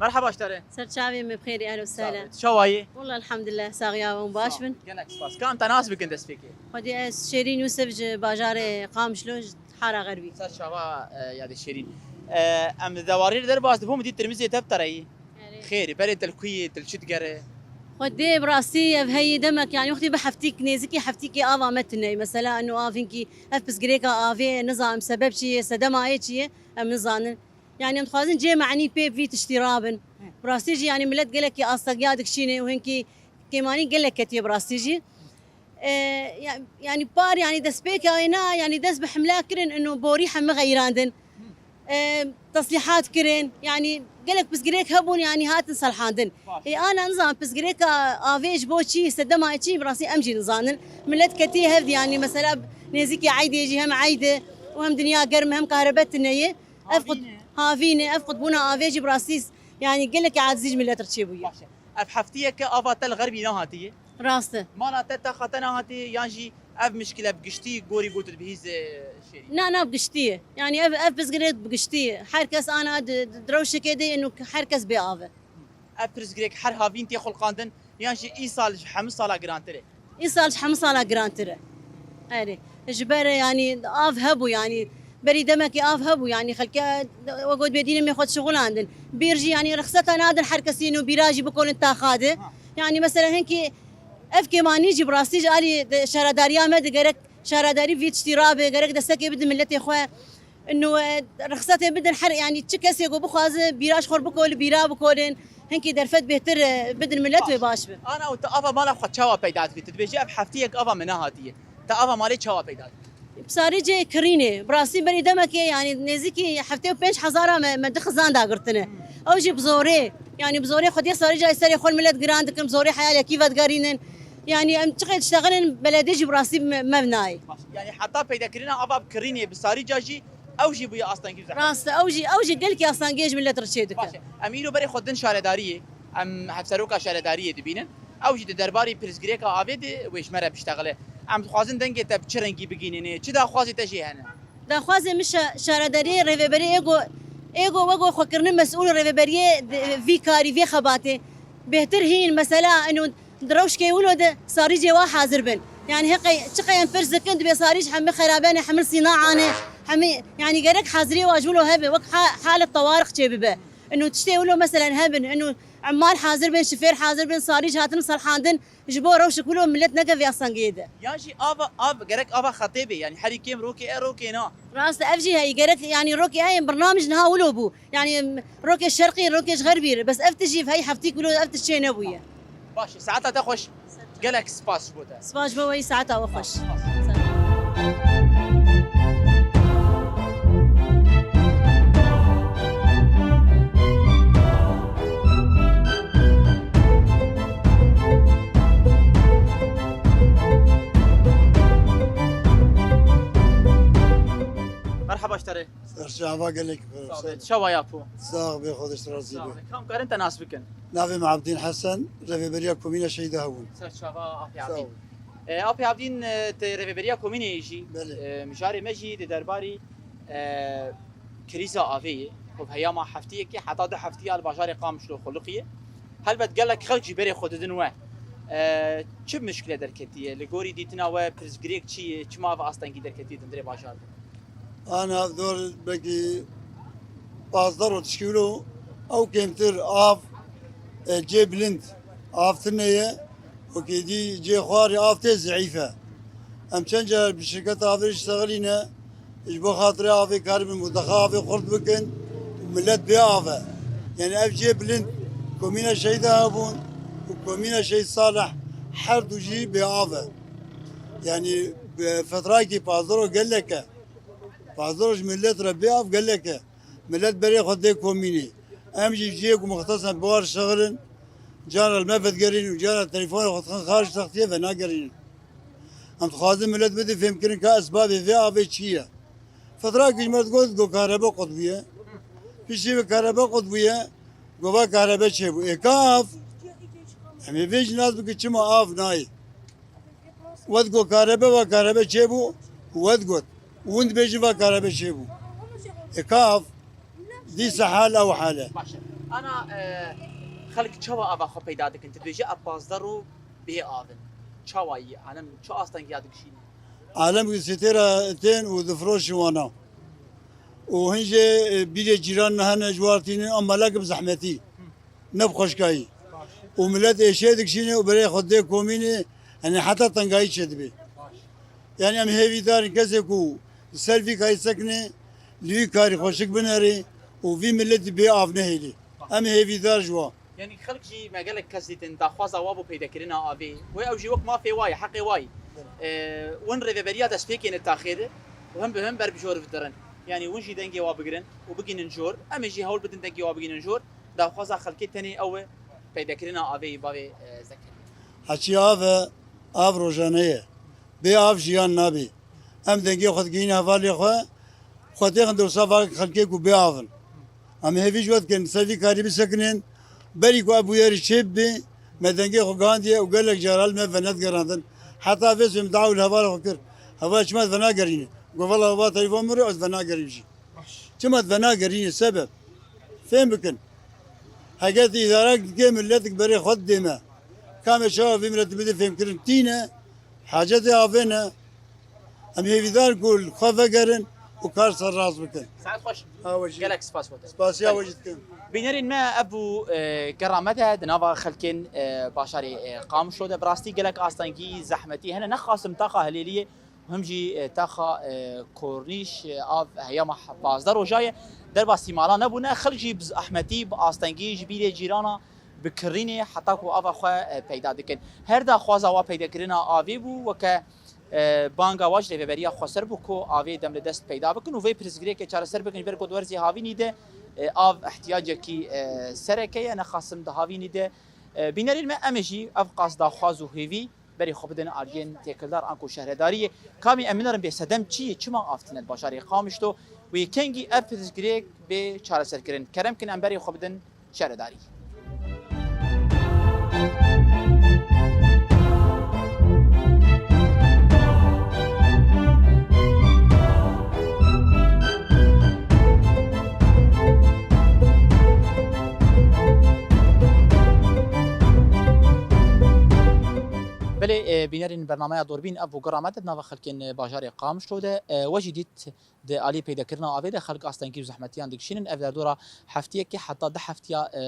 Merhaba ji te re. Ser çavê me bi xêrî, ehlo sehla. Çawa yî? Wallah elhamdulillah, saxiya we hûn baş bin. Gelek spas. Kam te nas bikin destpêkê? Xwedî ez Şêrîn Yûsif ji bajarê Qamişlo, ji Hara Xerbî. Ser çava, e, yadê Şêrîn. E, em di dewarî re derbas dibû, min dît tirmizê te bi te re yî. Erê. Xêr, berê te li ku yî, te li çi digere? Xwedê bi rastî ev heyî demek, yanî wextî bi heftîk, nêzikî heftîkê ava me tune ye. Mesela eno av hinkî, ev pirsgirêka avê, nizanim sebeb çi ye, sedema yê çi ye, em nizanin. Yanî em dixwazin cê menî pê bi vî tiştî rabin. Bi rastî jî yanî milet gelekî astegiya dikişîne û hinkî kêmanî gelek ketiye bi rastî jî. E, ya-, yanî par, yanî destpêka wê na, yanî dest bi hemla kirin, ino borî hemî xeyirandin. E, teslîhat kirin, yanî gelek pirsgirêk hebûn, yanî hatin selhandin. Baş. E, ana nizan pirsgirêka avê ji bo çi, sedema çi, bi rastî em jî nizanin. Milet ketiye hev dî, yanî mesela nêzîkî eydê jî hem eyd e û hem dinya germ e, hem kahrebe tune ye. Ev qut-, Havîn e. Havîn e, ev qutbûna avê jî bi rastî, yanî gelekî acizî ji milet re çêbûye. Baş e. Ev heftiyeke ava te li Xerbî nehatiye? Rast e. Mala te taxa te nehatiye yan jî ev mişkile bi giştî gorî got dibihîze Şêrîn? Na, na, bi giştî ye. Yanî ev, ev pirsgirêk bi giştî ye. Her kes ana di, di, di rewşekê de ye, û her kes bê av e. Ev pirsgirêk her havîn tê xulqandin yan jî îsal ji hemû sala girantir e? Îsal ji hemû sala girantir e. Erê. Ji ber, yanî, av hebû, yanî, berî demekê av hebû, yanî, xelke, we got bê dînê me xwe dişixulandin. Bîr jî, yanî, rixseta nadin her kesî û bîra jî bikonin taxa de. Ha. Yanî, mesela, hinkî ev kêmanî jî bi rastî ji alî de şaredariya me de gerek şaredarî vî tiştî rabe, gerek destekê bidin miletê xwe. Ino, e, rixsetê bidin her, yanî çi kesê ku bixwaze bîra ji xwe bikole, bîra bikorin, hinkî derfet bêhtir, e, bidin milet wê baş be. Ana û tu ava mala xwe çawa peyda dikî? Tu dibêjî ev heftiyek ava min nehatiye. Tu ava malê çawa peyda dikî? Sarîcê kirînê. Bi rastî berî demekê, yanî nêzîkî heftê û pênc hezara me, me di xizan dagirtine. Ew jî bi zorê. Yanî bi zorê xwediyê sarîca serê xwe milet giran dikin, bi zorê heyalekî vedigerînin. Yanî em çiqê diştexilin, beledê jî bi rastî me, me nayê. Baş. Yanî heta peydakirina ava bi kirînê bi sarîca jî ew jî bûye astengî zehmet. Rast e, ew jî, ew jî gelkî astengiyê ji milet re çêdike. Baş e. Em îro berê xwe din şaredariyê, em hevseroka şaredariyê dibînin. Ew jî di derbarê pirsgirêka avê de wê ji me re biştexile. Em dixwazin dengê te bi çi rengî bigihînînê, çi daxwazê te jê hene? Daxwazê min şa-, şaredariyê rêveberê ê go, ê go we go xwekirine mesûl rêveberiyê di-, vî karî, vê xebatê. Bêhtir hîn, mesela, eno di rewşkê wilo de sarîcê wa hazir bin. Yanî heqey, çiqey em pirs dikin, dibê sarîc hemî xerabe ne, hemî sîna ane, hemî, yanî gerek haziriyê wa ji wilo hebe, wek ha-, halet tewarix çê bibe. Eno tiştê wilo, meselen, hebin, eno emmal hazir bin, şifêr hazir bin, sarîc hatin selhandin. Ji bo rewşek wilo milet neke vê astengiyê de. Yan jî ava, av, gerek ava xetê bê, yanî herî kêm rokê e, rokê na. Rast e, ev jî heye, gerek, yanî rokê heye, bernamij niha wilo bû. Yanî rokê şerqî, rokê ji xerbî re. Bes ev tişt jî heye heftîk wilo ev tişt çê nebûye. Baş e, saeta te xweş. Gelek spas ji bo te. Spas ji bo we yî, saeta we xweş. Spas, spas. Merhaba ji te re. Çava gelek. Sağ ol. Çava yapû. Sağ ol, bê xwe dişt razî be. Sağ ol. Kam karin te nas bikin? Navê min Abdîn Hesen, rêveberiya Komîna Şehîda Hebûn. Ser çava Apê Sağ Abdîn. ol. E, Apê Abdîn, e, te rêveberiya komînê jî, Belê. e, mijarê me jî di derbarî, e, krîza avê ye. Ku heyama heftiyekê heta du heftiya li bajarê Qamişlo xuliqiye. Helbet gelek xelk jî berê xwe didin we. E, çi mişkile derketiye? Li gorî dîtina we pirsgirêk çi ye? Çima ev astengî derketiye di hundirê bajar de? Ana dor belkî pazdeh û tişkî wilo ew kêmtir av, e, cê bilind av tune ye. Wekî dî cê xwarê av tê zeîf e. Em çend car bi şirketa avê re şixilîne, ji bo xatirê avê karibin mutexa avê xurt bikin û milet bê av e. Yani ev cê bilind komîna Şehîda Hebûn û komîna Şehîd Salih her du jî bê av e. Yani bi fetrakî pazdeh ro gelek e. Pazdeh ro ji milet re bê av gelek e. Milet berê xwe dê komînê. Em jî cihê ku muxtesen bi war şixilin, cara li me vedigerînin û cara telefonê xwe dixin xarij textiyê venagerînin. Em dixwazin milet bidin fêmkirin ka esbabê vê avê çi ye. Fetrakî ji me digot, got karebe qut bûye. Piştî vê karebe qut bûye, got va karebe çêbû. Ê ka av? Em ê vê jî nas bikin çima av nayê. We digot karebe, va karebe çêbû, we digot. Hûn dibêjin va karebe çêbû. Ê ka av? Dîsa hal ew hal e. Baş e. Ana, e, xelk çawa ava xwe peyda dikin? Tu dibêjî ev pazdeh ro bê av in. Çawa yî? Alem çi astengiya dikişîne? Alem sitêra tên û difiroşin wana. Û hin jê, e, bîrê cîran hene ji war tînin, em melek bi zehmetî. Ne bi xweşkayî. Û milet êşê dikişîne û berê xwe dê komînê, yani heta tengayî çêdibe. Yani em hêvîdar in kesê ku li ser vî karî sekine, li wî karî xweşik binere û vî miletî bê av nehêlê. Em hêvîdar ji wa. Yani xelk jî me gelek kes dîtin, daxwaza wa bû peydakirina avê. Wê ew jî wek mafê wa ye, heqê wa ye. Ee, win rêveberiya destpêkê ne taxê de û him bi him ber bi jor bidirin. Yani win jî dengê wa bigirin û bigînin jor. Em ê jî hewl bidin dengê wa bigînin jor. Daxwaza xelkê tenê ew e, peydekirina avê yî bavê, e, Zekeriya. Heçî av e, av rojane ye. Bê av jiyan nabê. Em dengê xwe digihîne hevalê xwe, xwe têxin dewsa va xelkê ku bê av in. Em hêvî ji we dikin, ser vî karî bisekinin, berî ku ev bûyerî çêbibe, me dengê xwe gihandiye û gelek cara li me venedigerandin. Heta vê sê min dawî li hevalê xwe kir. Heval çima ez venagerîne? Got, valla va telefon min re ez venagerîm jî. Çima tu venagerînî sebeb? Fêm bikin. Heger tu îdarek dikê, miletik berê xwe didê me. Kamê çawa vê miletî bidê fêmkirin? Tîne, hacetê avê ne. Em hêvîdar ku li xwe vegerin û kar serrast bikin. Saet xweş. Ha, we jî. Gelek spas bo te. Spasiya we jî dikim. Bînerên me, ev bû, e, gera me de di nava xelkên, e, bajarê, e, Qamişlo de. Bi rastî gelek astengî, zehmetî hene. Nexasim taxa Hilêliyê. Him jî, e, taxa, e, Kornîş, e, av heyama pazdeh roja ye. Derbasî mala nebûne. Xelk jî bi zehmetî, bi astengî ji bîrê cîrana, bi kirînê heta ku ava xwe, e, peyda dikin. Her daxwaza wa peydakirina avê bû, weke, e, banga wa ji Rêveberiya Xweser bû ku avê dem li dest peyda bikin û vê pirsgirêkê çareser bikin, ji ber ku di werzê havînî de, e, av ihtiyacekî, e, sereke ye, nexasim di havînî de, e, bînerên me, em ê jî ev qas daxwaz û hêvî berê xwe bidin aliyên têkildar anku şehredariyê. Kamî em binerin bê sedem çi ye, çima av tine di bajarê Qamişlo û yê kengî ev pirsgirêk bê çareserkirin? Kerem kin em berê xwe bidin şehredarî. Belê, e, bînerên bernameya Dorbîn ev bû gera me de di nava xelkên, e, bajarê Qamişlo de, e, we jî dît di alî peydakirina avê de xelk astengî û zehmetiyan dikişînin. Ev derdora heftiyekê heta du heftiya, e,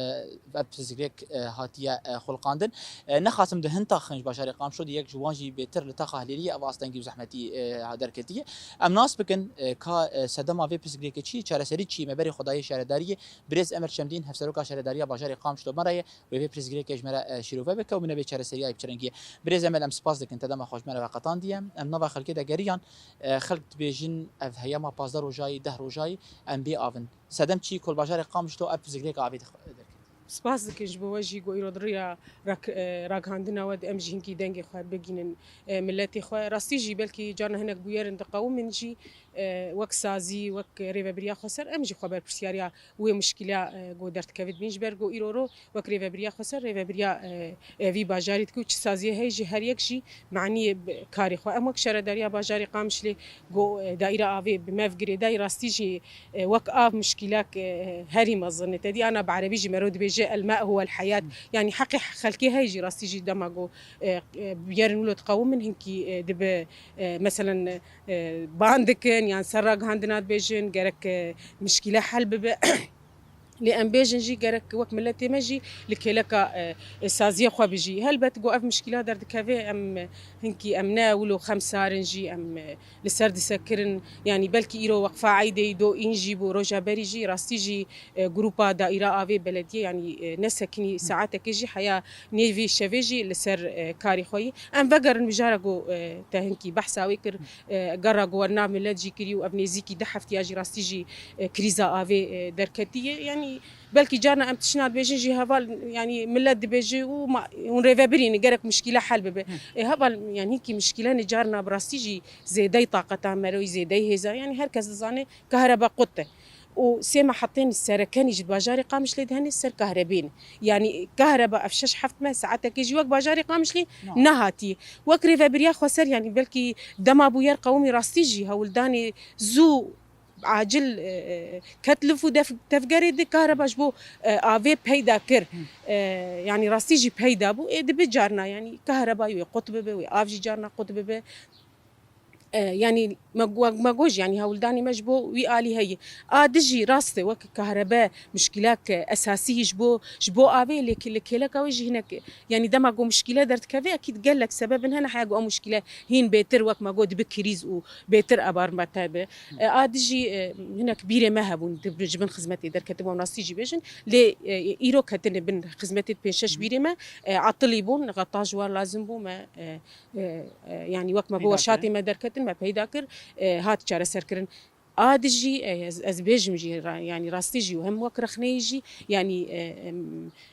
ev pirsgirêk, e, hatiye, e, xulqandin. E, nexasim di hin taxin ji bajarê Qamişlo de yek ji wan jî bêtir li taxa Hilêliyê ev astengî û zehmetî, e, derketiye. Em nas bikin, e, ka, e, sedema vê pirsgirêkê çi ye, çareserî çi ye, me berê xwe dayê şaredariyê. Birêz Emer Çemdîn, hevseroka şaredariya bajarê Qamişlo me re ye. Wê vê pirsgirêkê ji me re, e, şîrove bike û bîne bê çareseriyayê bi çi rengî ye. Birêz Emel, em spas dikin te dema xwe ji me re veqetandiye. Em nava xelkê de geriyan, e, xelk dibêjin ev heyama pazdeh rojayî, deh rojayî em bê av in. Sedem çi ku li bajarê Qamişlo ev pirsgirêka avê dix-, derketiye? Spas dikin ji bo we jî ku îro di riya rak-, e, ragihandina we de em jî hinkî dengê xwe bigînin, e, miletê xwe. Rastî jî belkî carna hinek bûyerin diqewimin jî, E, wek sazî, wek Rêvebiriya Xweser, em jî xwe berpirsiyariya wê muşkîla, e, ku derdikeve dibîn. Ji ber ku îro ro wek Rêvebiriya Xweser, Rêvebiriya, e, e, vî bajarî dike û çi saziyê heye jî her yek jî maniyê bi karê xwe. Em wek şaredariya bajarê Qamişlê ku, e, daîra avê bi me ve girêdayî, rastî jî, e, wek av muşkîlek, e, herî mezin e. Te dî ana bi erebî jî mero dibêje el ma huwel heyat. Yanî heqê xelkê heye jî rastî jî dema ku, e, e, bi yerin wilo diqewimin hinkî, e, dibe, e, meselen, e, ban dikin yan ser ragihandina dibêjin, gerek, e, mişkîle hel bibe. Lê em bêjin jî gerek wek miletê me jî li kêleka, e, e, saziyê xwe bijî. Helbet ku ev mişkîla derdikeve, em, e, hinkî em ne wilo xemsar in jî, em, e, li ser disekirin. Yanî belkî îro Weqfa Eydê do în jî bû, roja berî jî rastî jî, e, grupa daîra avê belediyê, yanî, e, nesekinî saetekê jî heya nêvî şevê jî li ser, e, karê xwe yî. Em vegerin mijara ku, e, te hinkî behsa wê kir, e, gera ku we nav milet jî kirî û ev nêzîkî du heftiya jî rastî jî, e, krîza avê, e, derketiye. Yanî belkî carna em tiştna dibêjin jî heval, yanî milet dibêje û ma, hûn rêvebirî ne, gerek muşkîle hel bibe. E, heval, yanî hinkî muşkîle ne carna bi rastî jî zêdey taqeta mero yî, zêdey hêza. Yanî her kes dizane kahreba qut e. Û sê mehetên serekenî jî di bajarê Qamişlê de hene ser kahrebê ne. Yanî kahreba ev şeş heft meh saetekê jî wek bajarê Qamişlê nehatiye. Wek Rêvebiriya Xweser, yanî belkî dema bûyer qewimî rastî jî hewldanê zû acil, e, e, ket li vû def-, tevgerê de kahreba ji bo, e, avê peyda kir. E, yanî rastî jî peyda bû. Ê dibe carna, yanî kahreba wê qut bibe, wê av jî carna qut bibe. E, yanî me, me, me got, yanî hewldanê me ji bo wî alî heye. A di jî rast e, wek kahrebe muşkîlek esasî ji bo, ji bo avê lê ki-, li kêleka wê jî hinek, yanî dema ku muşkîle derdikeve, ekîd gelek sebebin hene heya ku ew muşkîle hîn bêtir, wek me got, dibe krîz û bêtir ebarmete be. E, a di jî, e, hinek bîrê me hebûn, di, ji bin xizmetê derketibûn, rastî jî bêjin. Lê, e, îro ketine bin xizmetê di pênc şeş bîrê me, e, etilî bûn, xeta ji wan lazim bû me, e, e, e, yanî wek me got, şatê me derketin, me peyda kir, e, hat çareserkirin. A di jî, e, ez, ez bêjim jî, ra-, yanî rastî jî û hem wek rexneyê jî, yanî, e, em,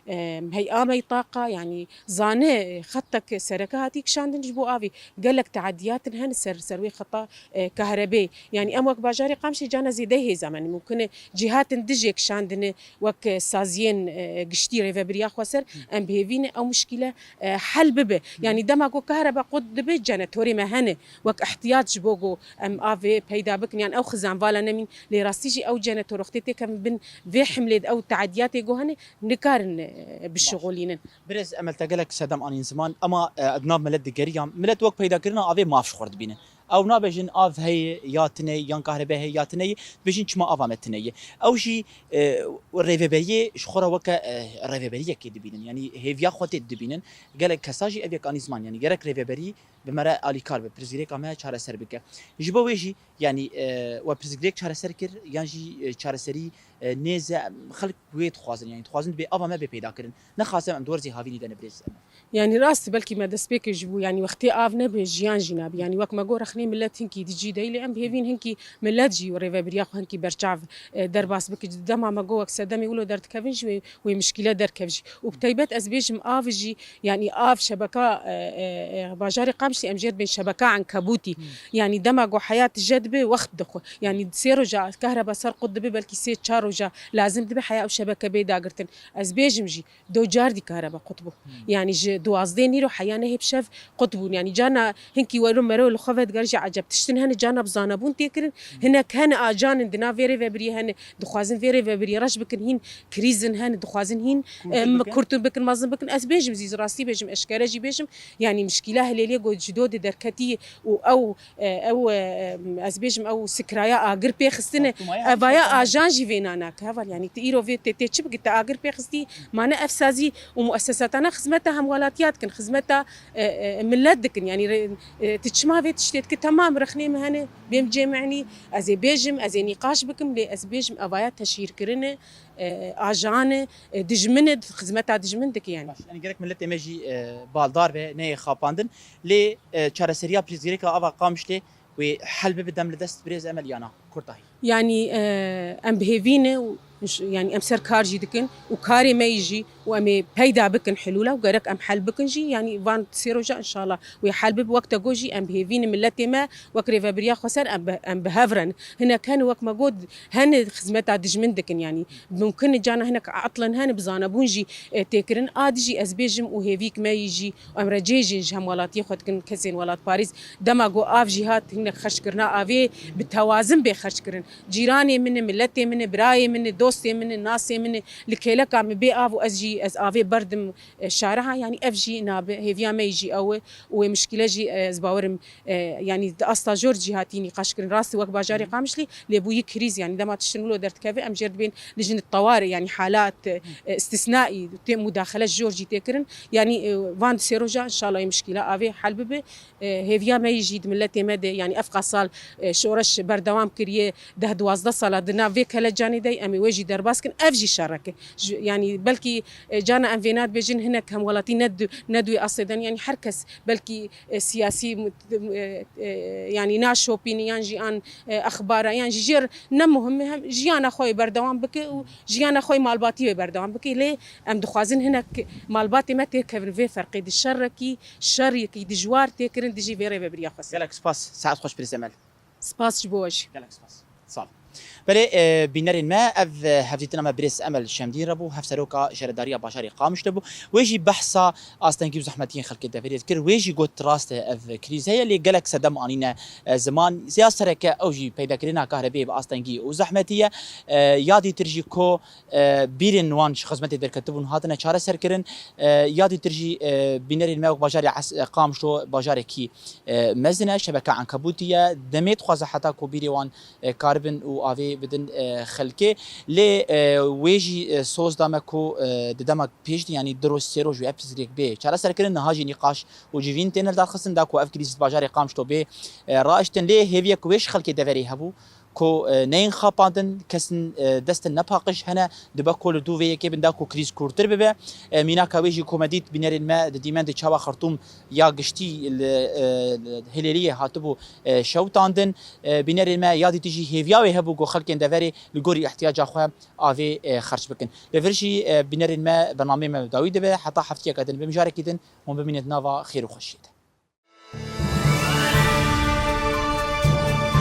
e, heyamey taqa, yanî zane, e, xetek sereke hatî kişandin ji bo avê. Gelek teediyatin hene ser, ser wê xeta, e, kahrebê. Yanî em wek bajarê Qamişê cana zêdey hêza me, mumkin e cîhatin dijê kişandine, wek, e, saziyên, e, giştî Rêvebiriya Xweser, em bi hêvî ne ew muşkîle, e, hel bibe. Yanî dema ku kahreba qut dibe, jenetorê me hene wek ihtiyat ji bo ku em avê peyda bikin, yan ew xizan vala nemîn, lê rastî jî ew jenetor wextê têkevin bin vê himlê de, ew teediyatê ku hene, nikarin, e, bişixulînin. Birêz Emel, te gelek sedem anîn ziman, ema, e, di nav milet digeriyam. Milet wek peydakirina avê maf ji xwe dibînin. Ew nabêjin av heye ya tune ye, yan kahrebe heye ya tune ye, dibêjin çima ava me tune ye. Ew jî, e, rêveberiyê ji xwe re weke, e, rêveberiyekê dibînin. Yanî hêviya xwe tê dibînin. Gelek kesa jî ev yek anî ziman. Yanî gerek rêveberî bi me re alîkar be, pirsgirêka me çareser bike. Ji bo wê jî, yanî, e, we pirsgirêk çareser kir, yan jî, e, çareserî, e, nêze, xelk wê dixwazin, yanî dixwazin dibê ava me bê peydakirin. Nexasim em di werzê havînî de ne birêz Emel. Yanî rast, belkî me destpêkê ji bo, yanî wextê av nebe, jiyan jî nabe. Yanî wek me got, rexnê milet hinkî di cî de ye, lê em bi hêvîn hinkî milet jî û rêvebiriya xwe hinkî berçav, e, derbas bike. Dema me got, wek sedemê wilo derdikevin jî wê, wê mişkîle derkev jî. Û bi teybet ez bêjim av jî, yanî av şebeka, e, e, e, bajarê Qamişlî em jê dibên şebeka enkebûtî. Yanî dema got heya tije dibe, wext dixwe. Yanî sê roja kahreba ser qut dibe, belkî sê çar roja lazim dibe heya ew şebeke bê dagirtin. Ez bêjim jî, do car dî kahreba qut bû. Yanî ji duwazdeh nîro heya nehê bi şev qut bûn. Yanî carna hinkî wero mero li xwe vediger jî eceb tiştin hene, carna bi zanebûn tê kirin. Hinek hene ajan in di nav vê rêvebiriyê hene, dixwazin vê rêvebiriyê reş bikin, hîn krîz in hene, dixwazin hîn, kurtin em, bikin. Kurtin bikin, mezin bikin. Ez bêjim zî, rastî bêjim, eşkere jî bêjim, yanî mişkîla Hilêliyê got ji do de derketî û ew, e, ew, e, ez bêjim ew sikraya agir pê xistine. Evaya ajan jî vêna nake heval, yanî tu îro vê tê, tê çi bikî, te agir pê xistî, mane ev sazî û muessesatana xizmeta hemwelatiya dikin, xizmeta, e, e, milet dikin. Yanî re-, e, tu çima vê tiştê dikî? Temam, rexnê min hene, bêm cê me'nî, ez ê bêjim, ez ê nîqaş bikim, lê ez bêjim evaya teşhîrkirin e, e, ajan e, e, dijmin e, xizmeta dijmin dike yanî. Baş, yanî gerek miletê me jî, e, baldar be, neyê xapandin. Lê, e, çareseriya pirsgirêka ava Qamişlê wê hel bibe dem li dest birêz Emel ya na? Kurtahî. Yanî, e, em bi hêvî ne û ş-, yanî em ser kar jî dikin û karê me yî jî û em ê peyda bikin hilûla û gerek em hel bikin jî, yanî van sê roja înşallah wê hel bibe. Wek te got jî em bi hêvî ne, miletê me wek rêvebiriya xweser em bi, em bi hev re ne. Hinek hene wek me got hene xizmeta dijmin dikin, yanî mumkin e cana hinek etlin hene bi zanebûn jî, e, tê kirin. A dijî ez bêjim û hêvîk me yî jî û em re cê jî ji hemwelatiyê xwe dikin kesên welatparêz. Dema ku av jî hat hinek xerckirina avê bi tewazin bê xerckirin. Cîranê min e, miletê min e, birayê min e, dostê min e, nasê min e. Li kêleka min bê av û ez jî ez avê berdim, e, şariha, yanî ev jî nabe. Hêviya me jî ew e û wê mişkîle jî, e, ez bawerim, e, yanî di asta jor cîhatî nîqaş kirin. Rast e wek bajarê Qamişlî lê bûyî krîz, yanî dema tiştin wilo derdikeve em jêr dibên li jin teware, yanî halat, e, istisnaî tê mudaxele ji jor jî tê kirin. Yanî, e, van di sê roja înşallah ê mişkîla avê hel bibe. E, hêviya me yî jî di miletê me de, yanî ev qasal, e, şoreş berdewam kiriye, deh duwazdeh sala di nav vê kelecanê de, em ê wê jî derbas kin, ev jî şerek e. Ji, yanî belkî, e, cana em vêna dibêjin hinek hemwelatî ne di, ne di wê asê de ne, yanî her kes belkî, e, siyasî, e, e, yanî naşopîne yan jî an, e, exbara yan jî jêr ne muhim e, hem jiyana xwe yê berdewam bike û jiyana xwe yê malbatî wê berdewam bike. Lê em dixwazin hinek malbatê me têkevin vê ferqê, di şerekî, şeriyekî dijwar tê kirin dijî vê rêvebiriya xweser. Gelek spas, saet xweş birêz Emel. Spas ji bo we jî. Gelek spas. Sağ ol. Belê, e, bînerên me, ev, e, hevdîtina me birêz Emel Şemdîn re bû, hevseroka şaredariya bajarê Qamişlo bû. Wê jî behsa astengî û zehmetiyên xelkê deverê dikir. Wê jî got rast e ev krîz heye, lê gelek sedem anîne, e, ziman. Ya sereke ew jî peydakirina kahrebeyê bi astengî û zehmetî ye. E, ya dîtir jî ku, e, bîrên wan ji xizmetê derketibûn hatine çareserkirin. E, ya dîtir jî, e, bînerên me wek bajarê Es-, e, Qamişlo bajarekî, e, mezin e, şebeke enkebûtî ye. Demê dixwaze heta ku bîrê wan, e, karibin û avê bidin, e, xelkê. Lê, e, wê jî, e, soz da me ku, e, di dema pêş de, yanî du roj, sê roj wê ev pirsgirêk bê çareserkirin, niha jî nîqaş û civîn têne lidarxistin, da ku ev krîz bajarê Qamişlo bê, e, raiştin. Lê hêviyek wê ji xelkê deverê hebû ku, e, neyên xapandin, kesin, e, destin nepaqij hene, dibe ku li dû vê yekê bin da ku krîz kûrtir bibe. E, mînaka wê jî ku me dît bînerên me di dîmen de çawa Xertûm ya giştî li, e, Hilêliyê hatibû, e, şewtandin. E, bînerên me ya dîtî jî hêviya wê hebû ku xelkên deverê li gorî ihtiyaca xwe avê, e, xerç bikin. Li vir jî, e, bînerên me bernameyê me bi dawî dibe. Heta heftiyeke din bi mijarekî din hûn bimînin di nava xêr û xweşiyê de.